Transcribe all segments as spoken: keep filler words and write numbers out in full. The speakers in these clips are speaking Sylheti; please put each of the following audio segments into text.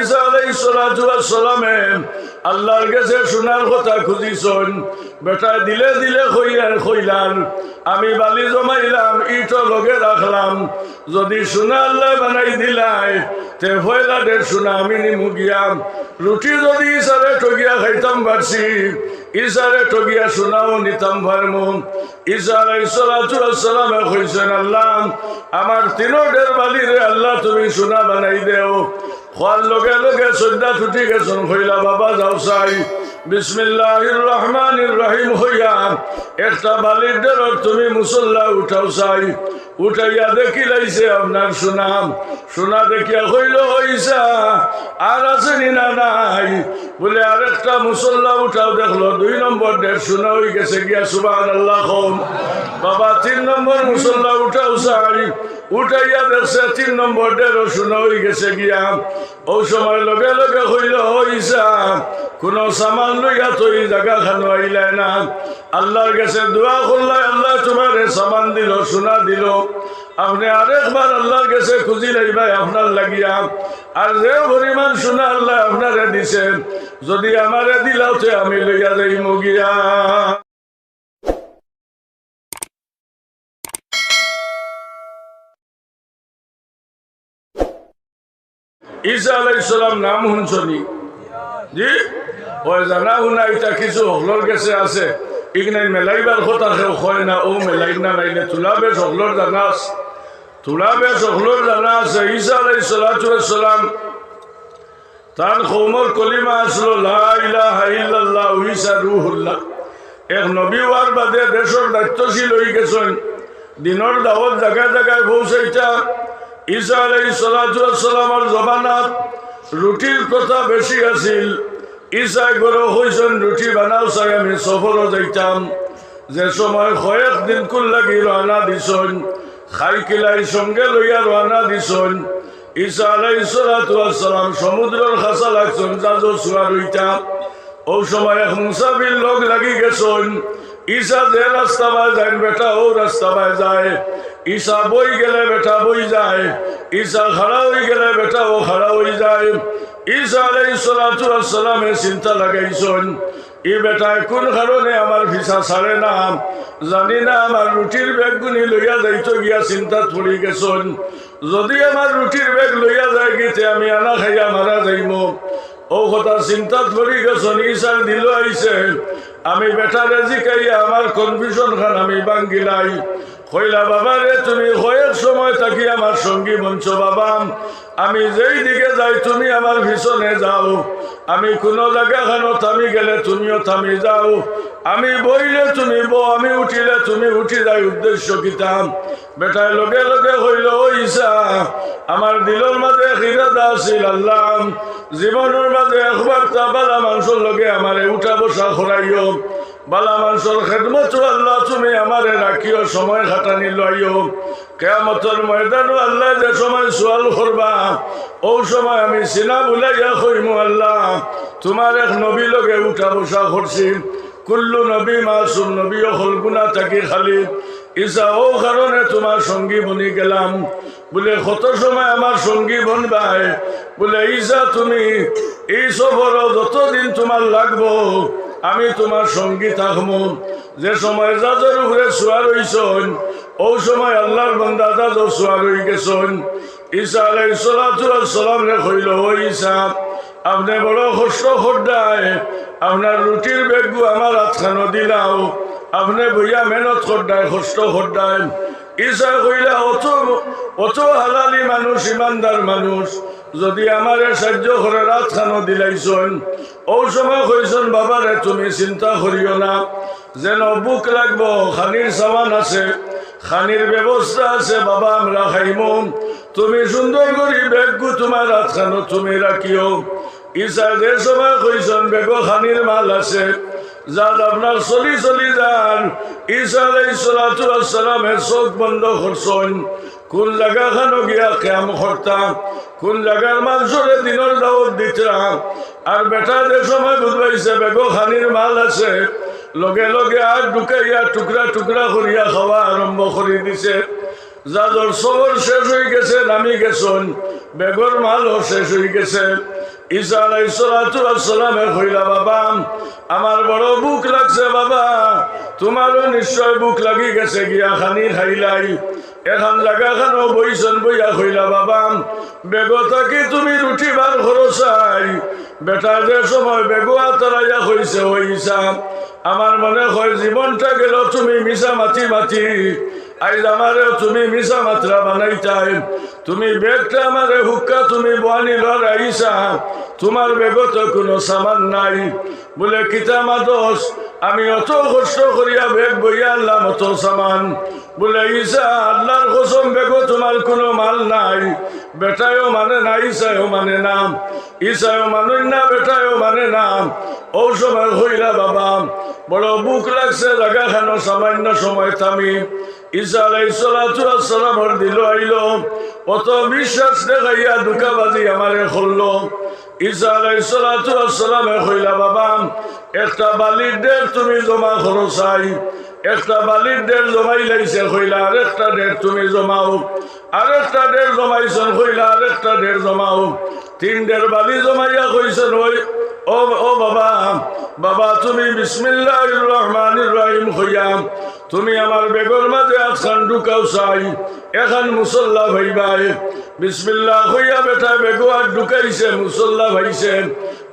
ঈসা আলাইহিস সালাতু ওয়াস সালামে আল্লাহর গেছে সোনার কথা খুজিছইন। বেটায় দিলে দিলে কইয়ার কইলাম, "আমি বালি জমাইলাম, ইটও লগে রাখলাম, যদি সোনা আল্লায় বানাই দিলায়, তে পয়লা ঢের সোনা আমি নিমু গিয়া। রুটি যদি ঈসারে ঠগিয়া খাইতাম পারছি, ঈসারে ঠগিয়া সোনাও নিতাম পারমু।" ঈসা আলাইহিস সালাতু ওয়াস সালামে কইছইন, "আল্লাহ, আমার তিনো ঢের বালিরে আল্লাহ তুমি সোনা বানাই দেও।" কওয়ার লগে লগে সইজদাত উঠি গেছইন, কইলা, "বাবা যাও চাই, বিসমিল্লাহির রহমানির রহিম কইয়া একটা বালির ঢেরর তুমি মুসল্লা উঠাও চাই।" উঠাইয়া দেখিলাইছে আপনার সোনা। সোনা দেখিয়া কইল, "ও ঈসা, আর আছে নি না নাই?" বুলে, "আরেকটা মুসল্লা উঠাও।" দেখলো দুই নম্বর ঢের সোনা অইগেছে গিয়া, সুবহানাল্লাহ কও। "বাবা, তিন নম্বর মুসল্লা উঠাও চাই।" উঠাইয়া দেখছে তিন নম্বর ঢেরও সোনা অইগেছে গিয়া। অউ সময় লগে লগে কইল, "ও ঈসা, কুনু সামান লইয়া তো ই জাগাখানো আইলায় না। আল্লাহর গেছে দোয়া করলায়, আল্লায় তুমারে সামান দিলো, সোনা দিলো। আপনে আরেকবার আল্লাহর গেছে খুজিলাইবায় আপনার লাগিয়া। আর যে পরিমাণ সোনা আল্লায় আপনারে দিছে, যদি আমারে দিলাও তে আমি লইয়া যাইমু গিয়া।" ঈসা আলাইহিস সালাম নাম হুনছনি? জি? অয় জানা হুনা ইতা কিছু হকলর গেছে আছে। ইগনাইন মেলাইবার কথা কেউ কয় না, অউ মেলাইন না নাইলে তুলা বেশ হকলর জানা আছে। তুলা বেশ হকলর জানা আছে। ঈসা আলাইহিস সালাতু ওয়াস সালাম তান কওমর কলিমা আছলো, "লা ইলাহা ইল্লাল্লাহ, ঈসা রুহুল্লাহ।" এক নবী অওয়ার বাদে দেশর দায়িত্বশীল অইগেছইন, দিনর দাওয়াত জাগায় জাগায় পৌঁছাইতা। ঈসা আলাইহিস সালাতু ওয়াস সালামর জমানাত রুটির কথা বেশি আছিল। ঈসায় ঘরো কইছইন, "রুটি বানাও চাই, আমি সফরো যাইতাম।" যে সময় কয়েক দিনকুর লাগি রওয়ানা দিছইন, খাইকিলাই সঙ্গে লইয়া রওয়ানা দিছইন। ঈসা আলাইহিস সালাতু ওয়াস সালাম সমুদ্রর কাছা লাগছইন, জাজো সুয়ার অইতা। অউ সময় এক মুসাফির লগ লাগি গেছইন। ঈসা যে রাস্তা বায় যাইন, বেটা অউ রাস্তা বায় যায়। ঈসা বই গেলে বেটা বই যায়, ঈসা খাড়া অইগেলে বেটা অউ খাড়া অইযায়। ঈসা আলাইহিস সালাতু ওয়াস সালামে চিন্তা লাগাইছইন, ই বেটায় কুন কারণে আমার পিছা ছাড়ে না, জানি না আমার রুটির ব্যাগগুনি লইয়া যাইতো গিয়া চিন্তাত পড়ি গেছইন। যদি আমার রুটির ব্যাগ লইয়া যায়গি তে আমি আনা খাইয়া মারা যাইমু। অউ কথা চিন্তাত পড়ি গেছইন, ঈসার দিলো আইছে, আমি বেটারে জিকাইয়া আমার confusion খান আমি ভাঙ্গিলাই। কইলা, "বাবা রে, তুমি কয়েক সময় থাকি আমার সঙ্গী বনছো বাবা, আমি যেই দিকে যাই তুমি আমার পিছনে যাও, আমি কুনু জাগাখানো থামি গেলে তুমিও থামি যাও, আমি বইলে তুমি বও, আমি উঠিলে তুমি উঠি যাই, উদ্দেশ্য কিতা?" বেটায় লগে লগে কইল, "ও ঈসা, আমার দিলর মাঝে এক ইরাদা আছিল, আল্লাহ, জীবনর মাঝে একবার তা বালা মানষর লগে আমারে উঠা বসা করাইও, বালা মানষর খেদমতো আল্লাহ তুমি আমারে রাখিও, সময় খাটানি লইও। কিয়ামতর ময়দানো আল্লায় যে সময় সুয়াল করবা, অউ সময় আমি সিনা বুলাইয়া কইমু, আল্লাহ, তুমার এক নবী লগে উঠা বসা করছি।" কুল্লু নবী মাসুম, নবী অকল গুনা থাকি খালি। ঈসা, অউ কারণে তুমার সঙ্গী বনি গেলাম। বুলে, "কত সময় আমার সঙ্গী বনবায়?" বুলে, "ঈসা, তুমি ই সফরো যতদিন তুমার লাগবো, আমি তুমার সঙ্গী থাকমু।" যে সময় জাজর উপরে সুয়ার অইছইন, অউ সময় আল্লাহর বান্দা জাজো সুয়ার অইগেছইন। ঈসা আলাইহিস সালাতু ওয়াস সালামরে কইল, "ও ঈসা, আপনে বড় কষ্ট কররায়, আপনার রুটির ব্যাগগু আমার আতখানো দিলাও, আপনে বইয়া মেহনত কররায়, কষ্ট কররায়।" ঈসায় কইলা, "অত, অত হালালি মানুষ, ইমানদার মানুষ, যদি আমারে সাইয্য করের আতখানো দিলাইছইন।" অউ সময় কইছইন, "বাবা রে, তুমি চিন্তা করিও না, যেন ভুক লাগবো, খানির সামান আছে, খানির ব্যবস্থা আছে, বাবা, আমরা খাইমু। তুমি সুন্দর করি ব্যাগগু তুমার আতখানো তুমি রাখিও।" ঈসায় যে সময় কইছইন, "ব্যাগো খানির মাল আছে, যান, আপনার চলি চলি যান।" ঈসা আলাইহিস সালাতু ওয়াস সালামে চউখ বন্ধ করছইন, কুন জাগাখানো গিয়া কিয়াম করতা, কুন জাগার মানষরে দিনর দাওয়াত দিতরা। আর বেটা যে সময় বুঝবাইছে ব্যাগো খানির মাল আছে, লগে লগে আত ঢুকাইয়া টুকরা টুকরা করিয়া খাওয়া আরম্ভ করি দিছে। জাজর সবর শেষ অইগেছে, নামি গেছইন, ব্যাগর মালও শেষ অইগেছে। ঈসা আলাইহিস সালাতু ওয়াস সালামে কইলা, "বাবা, আমার বড় ভুক লাগছে বাবা, তুমারও নিশ্চয় ভুক লাগি গেছে গিয়া, খানি খাইলাই।" এখান জাগাখানো বইছন, বইয়া কইলা, "বাবা, বেগো থাকি তুমি রুটি বার করো চাই।" বেটা যে সময় বেগো আতরাইয়া কইছে, "ও ঈসা, আমার মনে কয় জীবনটা গেল তুমি মিছা মাতি মাতি, আইজ আমারে তুমি মিছা মাতরা বানাইতায়। তুমি বেগটা আমারে হুক্কা তুমি বওয়ানি লড়াইছা, তুমার বেগো তো কুনু সামান নাই।" বুলে, "কিতা মাতস? আমি অত কষ্ট করিয়া বেগ বইয়া আনলাম, অত সামান।" বুলে, "ঈসা, আল্লার কসম, বেগো তুমার কুনু মাল নাই।" বেটায়ও মানে না, ঈসায়ও মানে না, ঈসায়ও মানইন না, বেটায়ও মানে না। অউ সময় কইলা, "বাবা, বড় ভুক লাগছে, জাগাখানো সামান্য সময় থামি।" ঈসা আলাইহিস সালাতু ওয়াস সালামর দিলো আইলো, অত বিশ্বাস দেখাইয়া ধুকাবাজি আমারে করলো। ঈসা আলাইহিস সালাতু ওয়াস সালামে কইলা, "বাবা, একটা বালির ঢের তুমি জমা করো চাই।" একটা বালির ঢের জমাইলাইছে, কইলা, "আরেকটা ঢের তুমি জমাও।" আরেকটা ঢের জমাইছন, কইলা, "আরেকটা ঢের জমাও।" তিন ঢের বালি জমাইয়া কইছন, "ওই, ও, ও বাবা, বাবা, তুমি বিসমিল্লাহির রহমানির রহিম কইয়া তুমি আমার বেগর মাঝে আতখান ঢুকাও চাই, এখান মুসল্লা পাইবায়।" বিসমিল্লাহ কইয়া বেটা বেগো আত ঢুকাইছে, মুসল্লা পাইছে।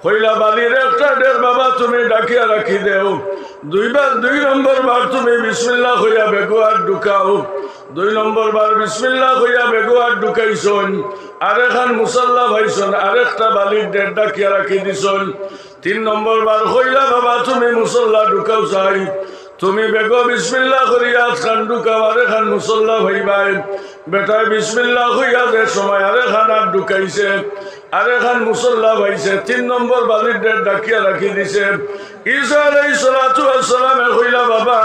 কইলা, "বালির একটা ঢের বাবা তুমি ঢাকিয়া রাখি দেও।" দুইবার, দুই নম্বর বার তুমি বিসমিল্লাহ কইয়া বেগো আত ঢুকাও। দুই নম্বর বার বিসমিল্লাহ কইয়া বেগো আত ঢুকাইছন, আরেকখান মুসল্লা পাইছন, আরেকটা বালির ঢের ঢাকিয়া রাখি দিছন। তিন নম্বর বার কইলা, "বাবা, তুমি মুসল্লা ঢুকাও চাই, তুমি বেগো বিসমিল্লাহ করিয়া আতখান ঢুকাও, আরেকখান মুসল্লা পাইবায়।" বেটায় বিসমিল্লাহ কইয়া যে সময় আরেকখান আত ঢুকাইছে, আরেকখান মুসল্লা পাইছে, তিন নম্বর বালির ঢের ঢাকিয়া রাখি দিছে। ঈসা আলাইহিস সালাতু ওয়াস সালামে কইলা, "বাবা,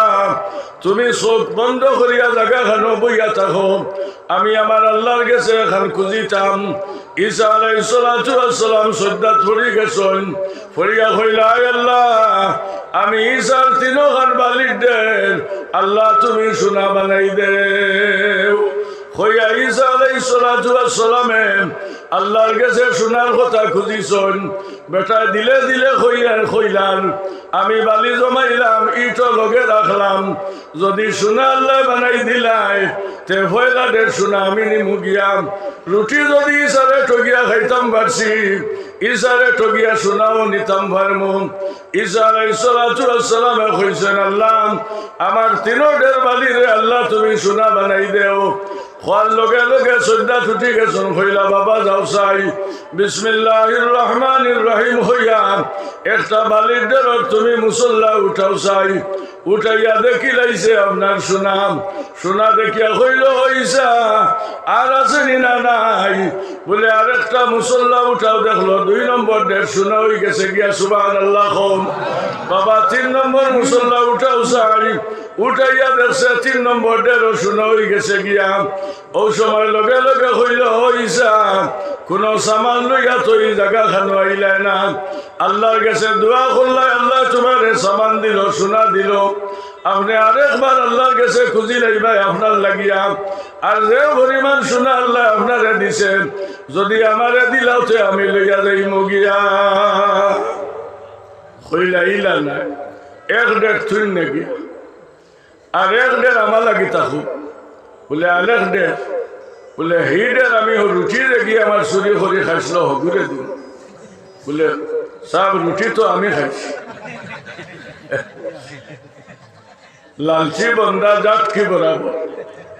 তুমি চোখ বন্ধ করিয়া জাগাখানো বইয়া থাকো, আমি আমার আল্লার গেছে এখান খুঁজিতাম।" ঈসা আলাইহিস সালাতু ওয়াস সালাম সজদাত পড়ি গেছন, পড়িয়া কইলা, "আয় আল্লাহ, আমি ঈসার তিনোখান বালির ঢের, আল্লাহ তুমি সোনা বানাই দেও।" কইয়া ঈসা আলাইহিস সালাতু ওয়াস সালামে আল্লার গেছে সোনার কথা খুঁজিছন। বেটায় দিলে দিলে কইয়া কইলাম, "আমি বালি জমাইলাম, ইটও লগে রাখলাম, যদি সোনা আল্লায় বানাই দিলায়, তে পয়লা ঢের সোনা আমি নিমু গিয়া। রুটি যদি ঈসারে ঠগিয়া খাইতাম পারছি, ঈসারে ঠগিয়া সোনাও নিতাম পারমু।" ঈসা আলাইহিস সালাতু ওয়াস সালামে কইছন, "আল্লাহ, আমার তিনো ঢের বালিরে আল্লাহ তুমি সোনা বানাই দেও।" কওয়ার লগে লগে সজদাত উঠি গেছন, কইলা, "বাবা, যাও চাই, বিসমিল্লাহির রহমানির রহিম কইয়া একটা বালির ঢেরর তুমি মুসল্লা উঠাও চাই।" উঠাইয়া দেখিলাইছে আপনার সোনা। সোনা দেখিয়া কইল, "ও ঈসা, আর আছে নি না নাই?" বুলে, "আরেকটা মুসল্লা উঠাও।" দেখলো দুই নম্বর ঢের সোনা অই গেছে গিয়া। সুবহানাল্লাহ কও। বাবা, তিন নম্বর মুসল্লা উঠাও চাই। উঠাইয়া দেখছে তিন নম্বর ঢেরও সোনা অই গেছে গিয়া। অউ সময় লগে লগে কইল, "ও ঈসা, কুনু সামান লইয়া তো ই জাগাখানো আইলায় না। আল্লার গেছে দোয়া করলায়, আল্লায় তুমারে সামান দিলো, সোনা দিলো। আপনে আরেকবার আল্লার গেছে খুঁজিলাইবায় আপনার লাগিয়া। আর যে পরিমাণ সোনা আল্লায় আপনারে দিছে, যদি আমারে দিলাও তে আমি লইয়া যাইমু গিয়া।" কইলা, "ইলা নায়, এক ঢের থুইন নে গিয়া।" আর এক ঢের আমার লাগি থাকুক। বুলে, "আরেক ঢের?" বুলে, "হি ঢের আমি রুটি রেগি আমার চুরি করি খাইছিল, হগুরে দিমু।" বুলে, "সাব, রুটি তো আমি খাইছি।" লালচি বন্দা জাত কি বরাবর,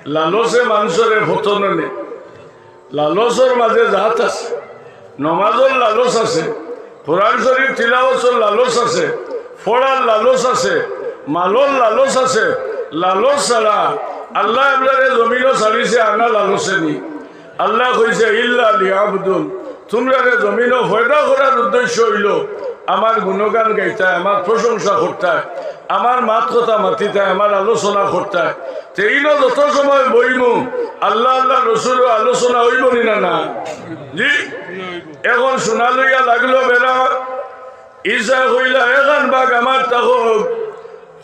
লালচে মানষরে পতন নে। লালচর মাঝে জাত আছে, নমাজর লালচ আছে, কোরআন শরীফ তিলাওয়াতর লালচ আছে, পড়ার লালচ আছে, মালর লালচ আছে। লালচ ছাড়া আল্লায় আমরারে জমিনো ছাড়িছে, আনা লালচে নি। আল্লায় কইছে, "ইল্লা লিয়াবুদুন।" তুমরারে জমিনো পয়দা করার উদ্দেশ্য অইলো আমার গুণগান গাইতায়, আমার প্রশংসা করতায়, আমার মাত কথা মাতিতায়, আমার আলোচনা করতায়। তে ইনো যত সময় বইমু, আল্লাহ, আল্লাহ রসুলর আলোচনা অইবো নি না, না? জি? এখন সোনা লইয়া লাগলো বেড়া। ঈসায় কইলা, "এখান বাঘ আমার থাকউক।"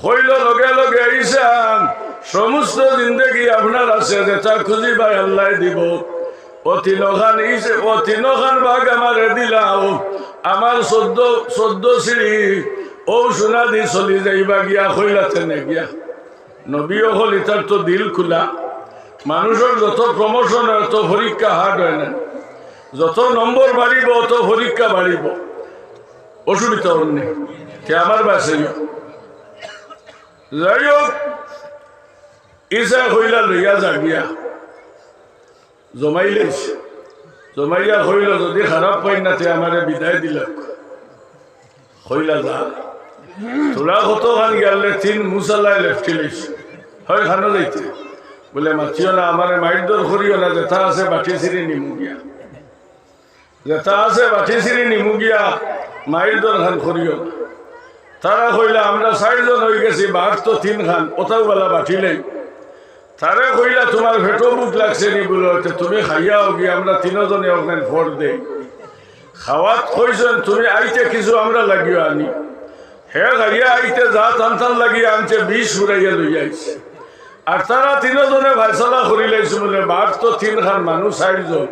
কইল লগে লগে, "ঈসা, সমস্ত জিন্দেগি আপনার আছে, যেটা খুঁজিবায় আল্লায় দিবো।" ও তিনখান ইসে, ও তিনখান ভাগ আমারে দিলাও, আমার চৌদ্দ, চৌদ্দ সিঁড়ি, ও সোনা দি চলি যাইবা গিয়া, কইলা তেনে গিয়া। নবী অকল ইতার তো দিল খুলা। মানুষর যত promotion অয়, অত পরীক্ষা hard অয় না, যত নম্বর বাড়িব, অত পরীক্ষা বাড়িব, অসুবিধা অর নি। তে আমার বাসাইও। যাই হোক, ইসে কইলা লইয়া যা গিয়া। জমাইলাইছে। জমাইয়া কইল, "যদি খারাপ পাইন না, তে আমারে বিদায় দিলাউক।" কইলা, "যা।" থুড়া কতখান গেলে তিন মুসালায় লেফটিলাইছে। "হয় খানো যাইতে?" বলে, "মাতিও না, আমারে মাইর দর করিও না, যেটা আছে বাটি ছিঁড়ি নিমু গিয়া। যেটা আছে বাটি ছিঁড়ি নিমু গিয়া, মাইর দর খান করিও না।" তারা কইলা, "আমরা চাইরজন অইগেছি, বাট তো তিনখান, অতাউ বালা বাটিলাই।" তারে কইলা, "তুমার পেটো ভুক লাগছে নি?" বলে, "তে তুমি খাইয়া অউগি, আমরা তিনজনে অখান ফর দেই।" খাওয়াত কইছইন, "তুমি আইতে কিছু আমরা লাগিও আনি।" হে খাইয়া আইতে যা তান তান লাগিয়া আনছে, বিষ ফুরাইয়া লইয়া আইছে। আর তারা তিনজনে ফয়সালা করিলাইছে বলে, "বাট তো তিনখান, মানুষ চাইরজন,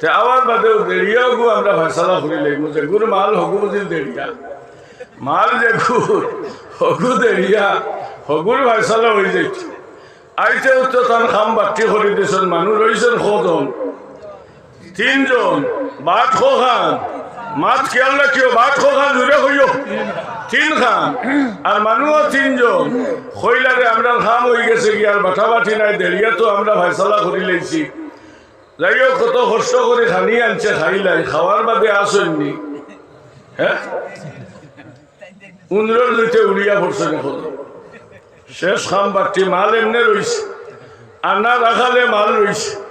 তে আওয়ার বাদেউ দেড়িয়াগু আমরা ফয়সালা করিলাইমু, যেগুর মাল হগু বুঝিল দেড়িয়া, মাল যেগু হগু দেড়িয়া, হগুর ফয়সালা অইযাইত।" আইতেউ তো তান কাম বাট্টি করি দিছইন, মানুষ রইছইন কয়জন? তিনজন। বাট কয়খান? মাত খিয়াল রাখিও, বাট কয়খান? জুরে কইও। তিনখান। আর মানুষও তিনজন। কইলা রে, আমরার কাম অইগেছে গি, আর বাটাবাটি নাই, দেড়িয়া তো আমরা ফয়সালা করিলাইছি। যাই হোক, কত কষ্ট করি খানি আনছে, খাইলাই, খাওয়ার বাদে আছইন নি? হে? উন্দরর লইতে উড়িয়া পড়ছে না কত। শেষ কাম বাট্টি, মাল এমনে রইছে। আর না রাখালে মাল রইছে।